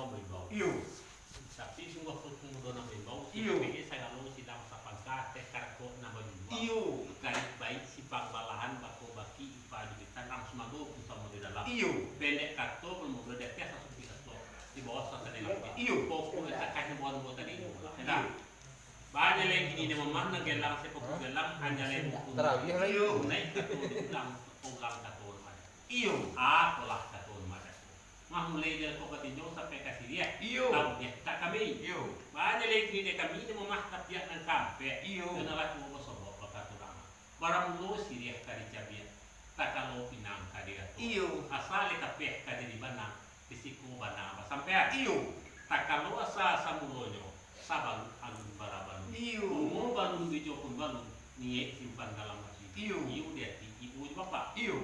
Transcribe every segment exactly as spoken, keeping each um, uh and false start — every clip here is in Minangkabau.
Maimbau. Iyo. Tapi sungguah ko pemudo nan maimbau, Iyo. Sudah sagalo silang sapangka, teh karatok nan bajunjuang. Iyo. Garik baik simpang balahan, bako baki ipa di bitan, rang sumago pun samo di dalam. Iyo. Pendek kato, pemudo di ateh sasumpik kato, di bawah sasada langik. Iyo. Pokok takah nan bawah tadi, Iyo. Enak. Banyak lagi ni, dia mamah nan gelang, siapa pun gelang, hanya lain buku. Tarawih lah. Iyo. Naik kato di ulang, ulang kato nan ada. Iyo. Apolah kato nan ada. Mah mulai dari kau batinjau sampai ka siriah. Iyo. Tahu dia tak kami. Iyo. Banyak lagi ni dia kami ni mamah tapiak nan kampek. Iyo. Kena laku basobok bakaturang. Baramulo siriah ka dicabiak. Takalo pinang ka digatok. Iyo. Asa le kapeh ka jadi banang. Di siko bana basampean. Iyo. Takalo asa samulonyo. Sabalut alun barabalun. Iyo. Bungo balun bijo pun balun. Niaik simpan dalam ati. Iyo. Iyo di ati ibu jo bapak. Iyo.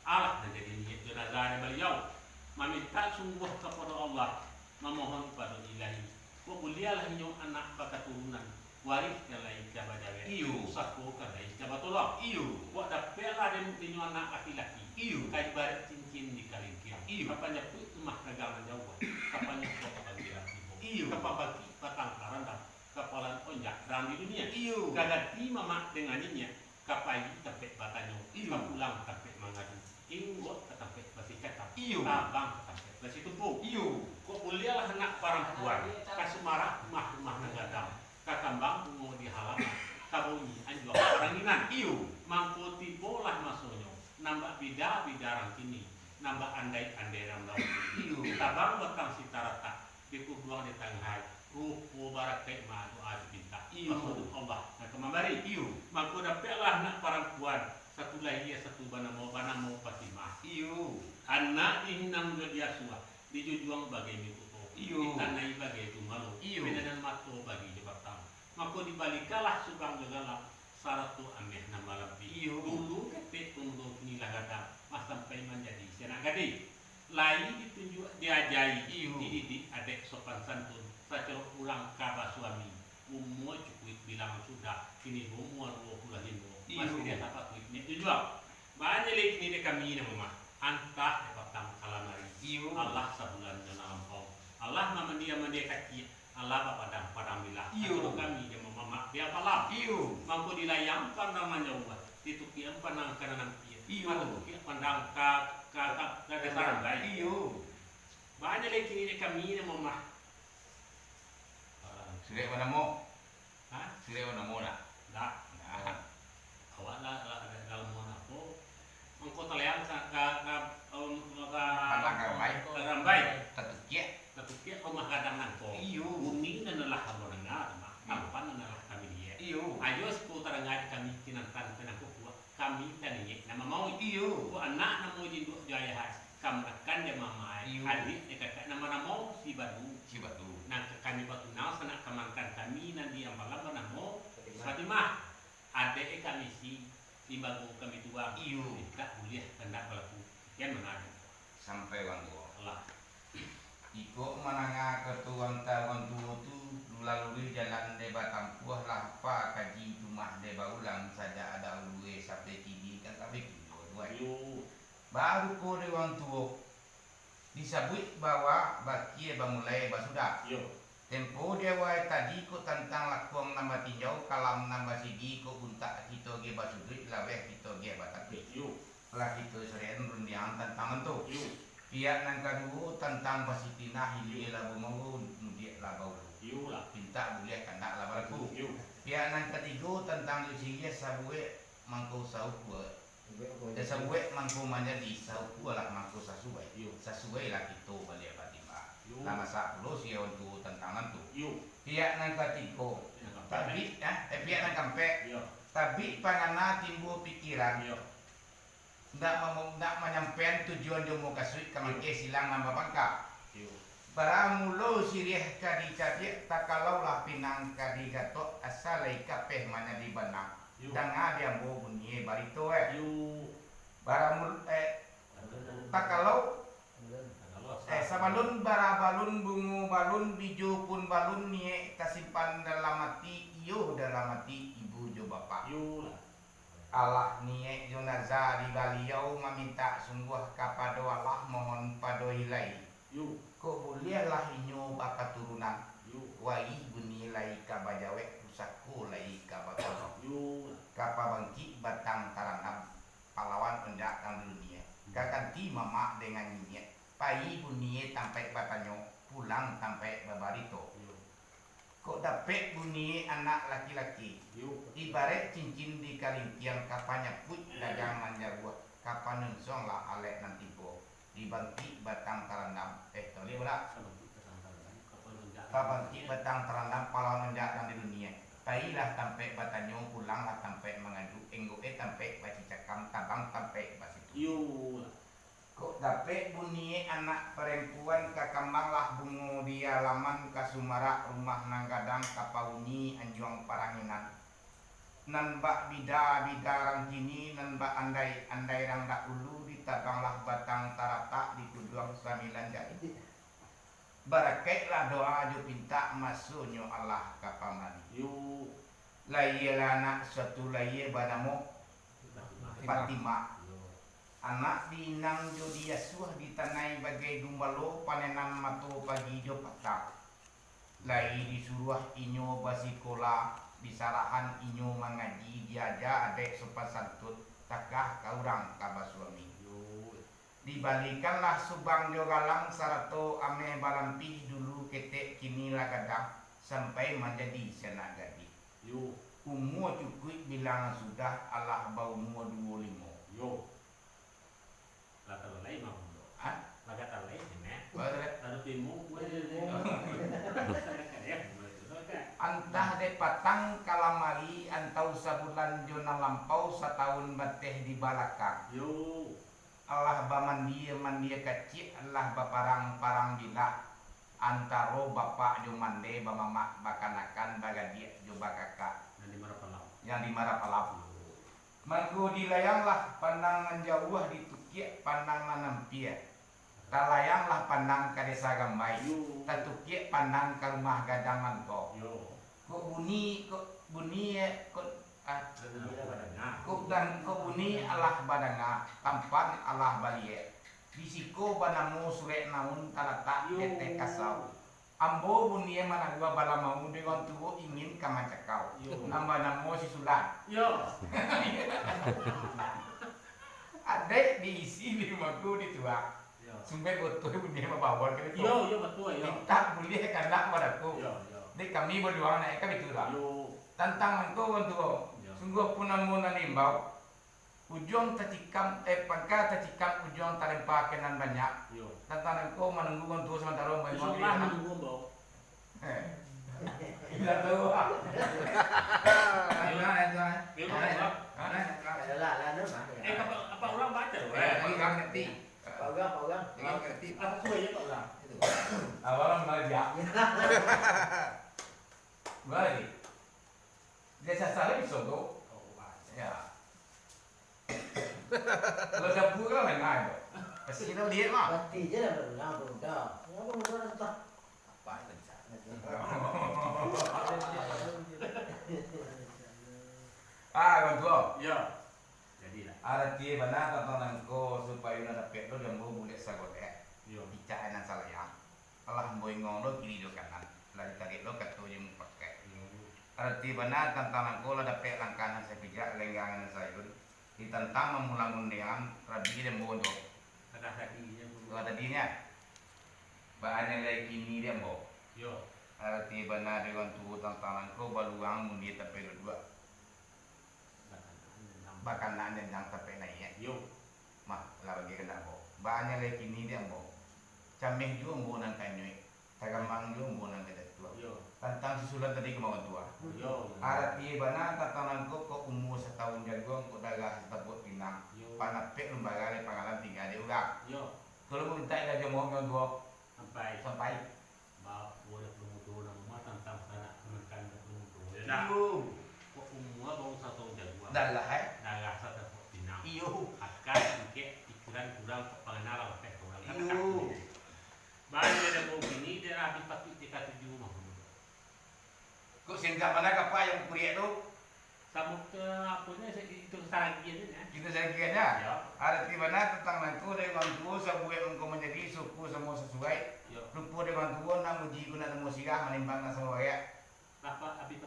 Alah nan jadi niaik jo nazar di baliau, mamintak sungguah kapado Allah, mamohon pado Ilahi, kok buliahlah inyo anak bakaturunan, warih ka lai ka bajawek, Iyo. Pusako ka lai ka batolong. Iyo. Kok dapeklah den-, dinyo anak laki-laki, Iyo. Ka ibarat cincin di kalingkiang, Iyo. Ka panjapuik rumah dagang nan jauah, ka panyosok panggilan tibo, Iyo. Ka pambagi batang karandam, ka palan onjak rang di dunia, Iyo. Ka ganti mamak dengan niniak, Ka payi tampek batanyo, Iyo. Ka pulang tampek mangadu, inggok ka tampek basicakap, Iyo. Tabang ka tampek basitumpu. Iyo. Kok buliahlah anak parampuan, ka sumarak rumah-rumah nan gadang, ka kambang bungo di halaman, ka bunyi anjuang paranginan. Iyo. Mangko tibolah masonyo, nan bak bida-bida rang kini, nan bak andai-andai rang dahulu. Iyo. Tabang batang sitaratak, dikubuang di tangah ari, rupo barakaik ma doa dipintak. Iyo. Maksud Allah nan ka mambari. Iyo. Mangko dapeklah anak parampuan, satu lahia, satu banamo, banamo Fatimah. Iyo. Anak dihinang jo diasuah, dijunjuang bagai mikuto, Iyo. Ditanai bagai gumalo, Iyo. Pinanan mato bagi jo batang. Mako dibalikalah subang jo galang, sarato ameh nan malampih. Iyo. Dulu ketek tunggu kini lah gadang, mah sampai manjadi si anak gadih. Lai ditunjuak, diajai, Iyo. Dididik adek sopan santun, sacolok urang ka basuami, umua cukuik bilang sudah, kini baumua duo puluah limo, Iyo. Masih dia sapatuik niaik junjuang. Banyak lai kini dek kami nan mamah, antah dek patang ka lamari. Iyo. Alah sabulan nan lampau, alah mamandia-mandia kaciak, Alah bapadang-padang bilah, Iyo. Atau kami jo mamamak di apalah. Iyo. Mangko dilayang pandang nan jauah, ditukian pandang ka nan ampia. Iyo. Mangko tukiak pandang ka, ka, ka, ka desa rambai. Iyo. Banyak lai kini dek kami nan mamah. Surek banamo? Ha? Surek banamo nak? Dak. Nah. Awak lah, lah, lah, lah, lah, lah, Mangko taliang ka, ka, ka, em, ka, Pandang ka rambai. Ka rambai. Tatukiak. Tatukiak rumah gadang nangko. Iyo. Bunyi nan lah ambo danga, Mak. Hmm. Tampan nan lah kami liek. Iyo. Ayo siko tarangah di kami kinantan pinangko kuak. Kami taniek nan mamaoi. Iyo. Ko anak namo jo induak jo ayah ai. Kamanakan jo mama ai. Iyo. Adiak jo kakak nan banamo si Badu. Si Badu. Nan ka kami batunang sanak kamanakan kami nan di Ambalam banamo Fatimah. Fatimah. Adek e kami si, limbago kami tuang. Iyo. Mintak buliah kandak balaku. Kian mano ado. Sampai wang tuo. Alah. Iko manangah kato wang tuo tu, lalu di jalan de batampuah lah, pa kaji tumah de baulang, sajak ado ulue sampai kini kan sampai kini dua. Iyo. Baru ko de wang tuo. Disabuik bahwa bakie bamulai basudah. Iyo. Tempo di awal tadi ko tantang lakuang nan batinjau, kalam nan basigi ko buntak kito ge basuduik, laweh kito ge batapik. Iyo. Lah kito sarian rundiang tantang nan tu. Iyo. Piak nan kaduo tantang basitinah, ilia lah bamanggo, mudiak lah baulu. Iyolah. Pintak buliah kandak lah balaku. Iyo. Piak nan katigo tantang jo siriah sabuek mangko saukua. Dan sabuek mangko manjadi, saukualah mangko sasuai. Iyo. Sasuailah kito baliak batimbang. Iyo. Lah masak pulo si awan tuo tantang nan tu. Iyo. Piak nan katigo, Piak nan kampek. Tabik, eh, eh, piak nan kampek. Iyo. Tabik pangana timbua pikiran. Iyo. Ndak mamo-, ndak manyampaian tujuan jo mukasuik ka Iyo. Mangkeh silang nan bapangka. Iyo. Baramulo siriah ka dicabiak, takalaulah pinang ka digatok, asa lai kapeh manjadi banang. Yo. Danga di ambo bunyi barito, eh. Yo. Baramul-, eh, Baramul. Takalau, Baramul. Takalau, eh, sa- sabalun barabalun bungo balun, bijo pun balun, niaik tasimpan dalam ati, iyo dalam ati ibu jo bapak. Yo lah. Alah niaik jo nazar di baliau mamintak sungguah kapado Allah, mohon pado Ilahi. Yo. Kok buliahlah inyo bakaturunan, Yo. Wayih bunie lai ka bajawek, pusako lai ka batano. Yo. Ka pabangkik batang tarandam, palawan onjak nan di dunie. Hmm. Ka ganti mamak dengan niniak, pai bunie tampaik batanyo, pulang tampaik babarito. Yo. Kok dapek bunie anak laki-laki, Yo. Ibaraik cincin di kalingkiang, ka panyapuik gadang nan jauah, ka panunsuang lah alek nan tibo, dibangkik batang tarandam. Eh, toleh pula. Ka bangkik batang tarandam, ka panunsuang. Ka bangkik batang tarandam, palawan onjak nan di dunie. Pailah tampaik batanyo, pulanglah tampaik mangadu, enggok e tampaik bacicakam, tabang tampaik basitu. Iyo. Kok dapek bunie anak parampuan, ka kambanglah bungo di alaman, ka sumarak rumah nan gadang, ka pauni anjuang paranginan. Nan bak bida-bida rang kini, nan bak andai-andai rang dahulu, ditabanglah batang taratak, dikuduang sambilan jari. Barakaiklah doa jo pintak, masonyo alah ka pambali. Yo. Lahialah anak suatu lahia banamo Fatimah. Fatimah. Yo. Anak diinang jo diasuah, ditanai bagai gumbalo, panenan mato pagi jo patang. Lai disuruah inyo basikola, disarahan inyo mangaji, diaja adaik sopan santun, takah ka urang ka basuami. Yo. Dibalikanlah subang jo galang, sarato ameh balampih, dulu ketek kini lah gadang, sampai manjadi sanak gadih. Yo. Umua cukuik bilangan sudah, alah baumua duo limo. Yo. Lah talalai mah mudo. Hah? Lah talalai, Nek. Baru, Nek. Taruh timu, buat dia, dia. Antah dek patang ka lamari, antau sabulan jo nan lampau, satahun bateh di balakang. Yo. Alah bamandia-mandia kaciak, alah baparang-parang bilah, antaro bapak jo mande, bamamak, bakanakan, bagadiak jo bakakak. Nan di Marapalau. Yang di Marapalau. Mangko dilayanglah pandang nan jauah, ditukiak pandang nan ampia. Talayanglah pandang ka Desa Gambai, Yo. Tatukiak pandang ka rumah gadang nan ko. Yo. Kok bunyi, kok bunyi, kok, ah, Alah badanga. Kok dan, kok bunyi alah badanga, tampan alah baliek. Di siko banamo surek naun talatak Yo. Ketek kasau. Ambo bunie managua balamau, dek urang tuo ingin ka mancakau. Yo. Nan banamo si Sulan. Yo. Adaik diisi di rumah ko dituang. Yo. Sumpek botol bunie babawan ka itu. Yo, yo, batua, yo. Mintak buliah kanak padaku. Yo, yo. Dek kami baduang naik ka itu lah. Yo. Tantang nangko urang tuo. Yo. Sungguah pun ambo nan diimbau. Ujuang tacikam, eh, pangka tacikam, ujuang talempa ka nan banyak. Yo. Tantang nangko manunggu urang tuo samantaro. Insyaallah manunggu ambo. Eh. Indak tahu, ah. Ayo, ayo, ayo. Ayo, ayo. Hah? Ayo lah, lah, lah, lah. Eh, apa, apa urang baca tu, eh? Eh, urang ngerti. Apa urang, apa urang? Urang ngerti. Apa tu aja, apa urang? Itu. Apa urang belajar? Baik. Dia sasar lagi sogo. Oh, baik. Ya. Kalau dapur kan lain-lain tu. Pasti tahu dia mah. Pasti je lah, baru lah, baru dah. Kenapa baru dah entah? Apa yang tadi, Cak? Ah, urang tuo. Ya. Jadilah. Arati bana tantang nangko, supayo nan dapek tu, jambu bulek sagolek. Yo. Picak nan salayang. Alah ambo ingong lo kiri jo kanan, lah ditarik lo kato jo mupakaik. Yo. Arati bana tantang nangko, lah dapek langkah nan sapijak, lenggang nan saayun, ditantang mamulang gundiang, rabi den bawo jo. Lah tadi nyo. Lah tadi nyo. Baa nyo lai kini den bawo. Yo. Arati bana dek urang tuo tantang nangko, baluang mun di tampek duduak. Bakanaan janjang tampek naiak. Yo. Mah, lah bagi kandak ambo. Baa nyo lai kini dek ambo. Cameh juo ambo nan ka nyuik, tagambang juo ambo nan ka jatuah. Yo. Tantang si Sulan tadi ka urang tuo. Yo. Arati bana tantang nangko, kok umua satahun jaguang, kok darah satapuak pinang. Yo. Panapek lumbaga lai pangalan tingga dek urang. Yo. Kalau mamintak ilajo mah urang tuo. Sampai. Sampai. Ba-, bawa dapur mudo, namo mah tantang sanak kamankan dapur mudo, yo dah. Iyo. Kok umua baru satahun jaguang. Darah, eh? Darah satapuak pinang. Iyo. Akal, singkek, pikiran kurang, kok pangana lah, wakeh kurang. Iyo. Baa nyo lai ambo kini, dek lah abih patuik dek katuju mah. Kok singkek bana kapa yang kuriak tu? Samo ke, apo nyo, itu saragi tu nyo. Itu sajo. Yo. Arati bana tantang nangko dari urang tuo, sabuek mangko manjadi, suku samo sasuai. Yo. Rupo dari urang tuo, nak muji ko nak samo sirah, manimbang nak samo bariak. Api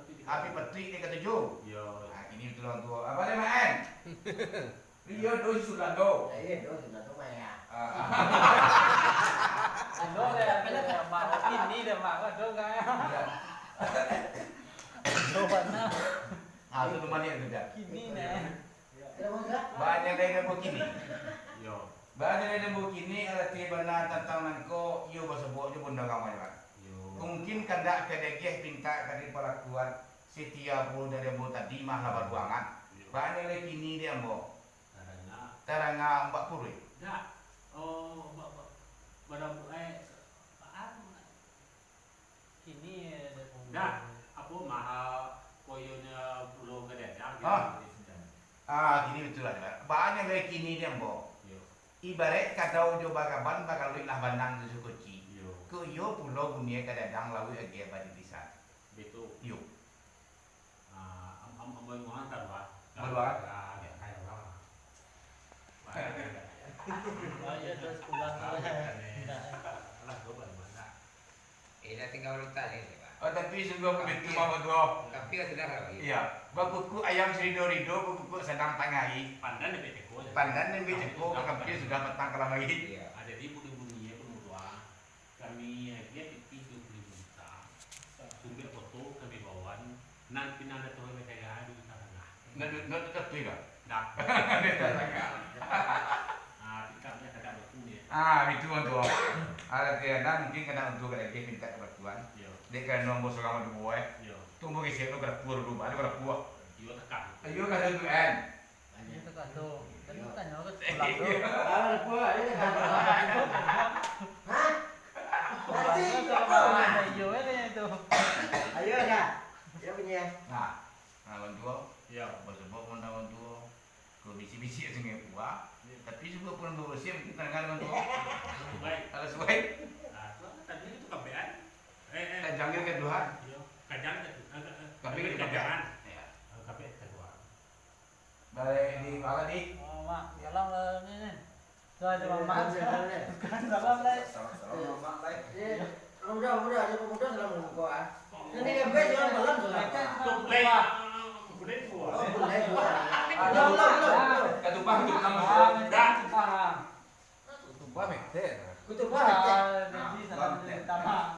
patuik di katuju. Yo. Nah, kini batua urang tuo. Apo lai, Mak, an? Iyo, do sudah do. Iyo, do sudah do, Mak, yo. Ah. Ado deh, Mak. Kini deh, Mak. Ado nggak? Iyo. Do bana. Ah, tu rumah dia tu, dah. Kini, nah. Banyak dari nan bakini. Yo. Banyak dari nan bakini, arati bana tantang nangko, iyo basobok jo bunda urang banyak. Yo. Mungkin kandak ka diagiah pintak ka dipalakuan, setia pulo dari ambo tadi mah lah baluangan. Yo. Banyak dari kini di ambo. Taranga. Taranga ambak purui. Dak. Oh, ba-, ba-, barang, eh, anu. Kini, eh, dah, apo, maha koyonyo pulo gadang, ah, gitu. Ah, kini batua lah, Mak. Banyak lai kini di ambo. Yo. Ibaraik kadau jo baraban, bakaluik lah banang jo sukoci. Yo. Ko iyo pulo bunyi gadang, lauik agiah badipisan. Betul. Yo. Ah, am-, am-, ambo ingoan ka luar. Ka luar? Ah, biar kayo urang lah. Oh, iyo, terus pulang. Ah, biar kayo. Nah. Alah, coba di mana? Eh, dah tinggal urutan ni, Pak. Oh, tapi sungguah begitu, Mak Batua. Tapi lah sudah lah, Pak. Iya. Bakukuk ayam sarido-rido, bakukuk sadang tangah hari. Pandan dek beceko. Pandan dek beceko, kakampia sudah patang kalamari. Iya. Ah, jadi bunyi-bunyi ya, pemuda. Kami agiah pitih duo puluah juta, sumber foto kami bawan, nan pinang datuak bacara di Tarangah. Ndak, ndak, ndak datuak lah. Ndak. Di Tarangah. Ah, tikaknyo kada baku ni. Ah, itu kan tu. Arati nan mungkin kada untuak kada agiah minta ka batuan. Yo. Dek karano ambo surang duo, eh. Yo. Tu ambo geser tu kada kuat dulu, balik kada kuat. Iyo, tekan. Iyo, kada tu, kan. Iyo, tu kan tu. Tadi tanyo ke sekolah tu. Ah, ada pulo, ini kan. Hah? Nanti, apa? Iyo, eh, tanya tu. Ayo, dah. Iyo, bunyi, ya. Nah, nah, urang tuo. Iyo. Basubok mandanga urang tuo. Ko bisi-bisi sungai pulo. Iyo. Tapi suko pun barusia, mungkin tangan urang tuo. Baik. Kalau suai. Ah, tu tadi itu kabehan. Eh, eh. Kajang ka Tuhan. Iyo. Kajang ka Tuhan. Eh, eh, kajang ka Tuhan. Iyo. Ah, kabehan ka Tuhan. Balik di bawah tadi. Oh, Mak, salam lah ni, ni. Salam, salam, Mak. Salam, salam, Mak, lai. Eh, udah, udah, dia pemuda salam dulu kau, ah. Nanti dia best salam, salam salam. Tutup, lai. Oh, boleh, boleh. Belum, belum, belum, belum. Katupah, katupah. Dah. Katupah, mete. Katupah, mete. Ah, jadi salam pertama.